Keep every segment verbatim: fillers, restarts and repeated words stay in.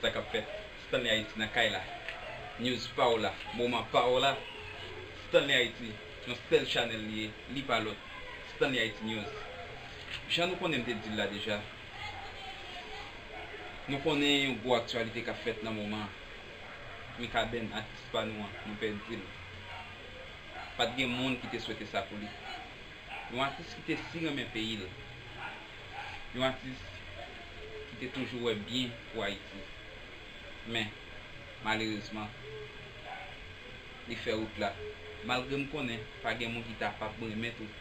Sa k ap fèt? Stanley Haiti nan kay la. News pa w la, moman pa w la. Stanley Haiti, yon sèl chanèl li ye, li pa lòt. Stanley Haiti News. Jan nou konnen, m te di l la deja, nou konnen yon gwo aktyalite k ap fèt nan moman an. Mikaben, atis pa nou an, nou pèdi l. Pa t gen moun ki te swete sa pou li. Yon atis ki te si renmen peyi l. Yon atis ki te toujou wè byen pou Ayiti. Men, malerezman, li fè wout la. Malgre m konnen pa gen moun ki ta p ap renmen tou,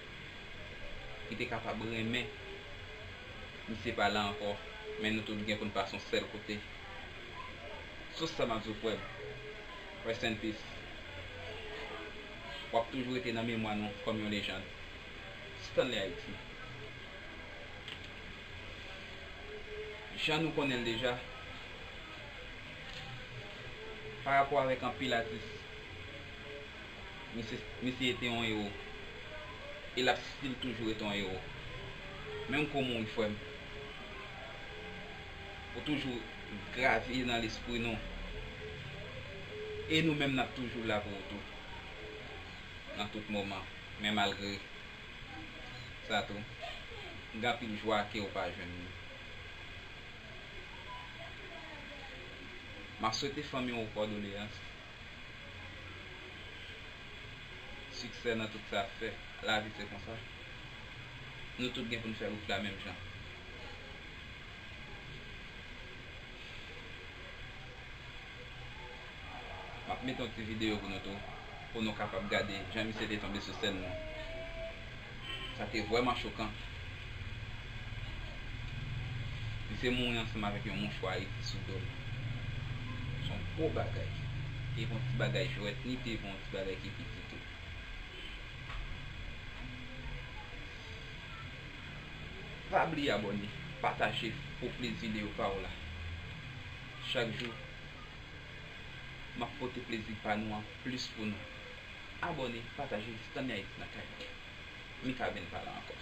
ki te kapab renmen misye pa la ankò, men nou tout gen pou n pase yon sèl kote. Sou sa m ap di w, frè m, rest in peace. W ap toujou rete nan memwa nou kòm yon lejand. Stanley Haiti. Jan nou konnen l deja, pa rapò avèk anpil atis, misye, misye te yon ewo. E l ap still toujou rete yon ewo. Menm ke w mouri, frè m, ou toujou grave nan lespri nou. E nou menm, n ap toujou la pou ou tou. Nan tout moman. Men malgre sa tou, m gen anpil jwa ke ou pa jwenn li. M ap swete fanmi w kondoleyans, siksè nan tout sa y ap fè. Lavi se konsa. Nou tout gen pou n fè wout la menm jan. M ap mete yon ti videyo pou nou tou, pou nou kapab gade jan misye te tonbe sou sèn nan. Sa te vrèman chokan. Misye mouri ansanm avèk yon mouchwa Ayiti sou do l. Se yon gwo bagay. E pa yon ti bagay jwèt, ni te pa yon ti bagay ki piti tou. Pa bliye abòne, pataje pou plis videyo pa w la. Chak jou, m ap pote plezi pa nou an plis pou nou. Abòne, pataje, Stanley Haiti nan kay la. Mikaben pa la ankò.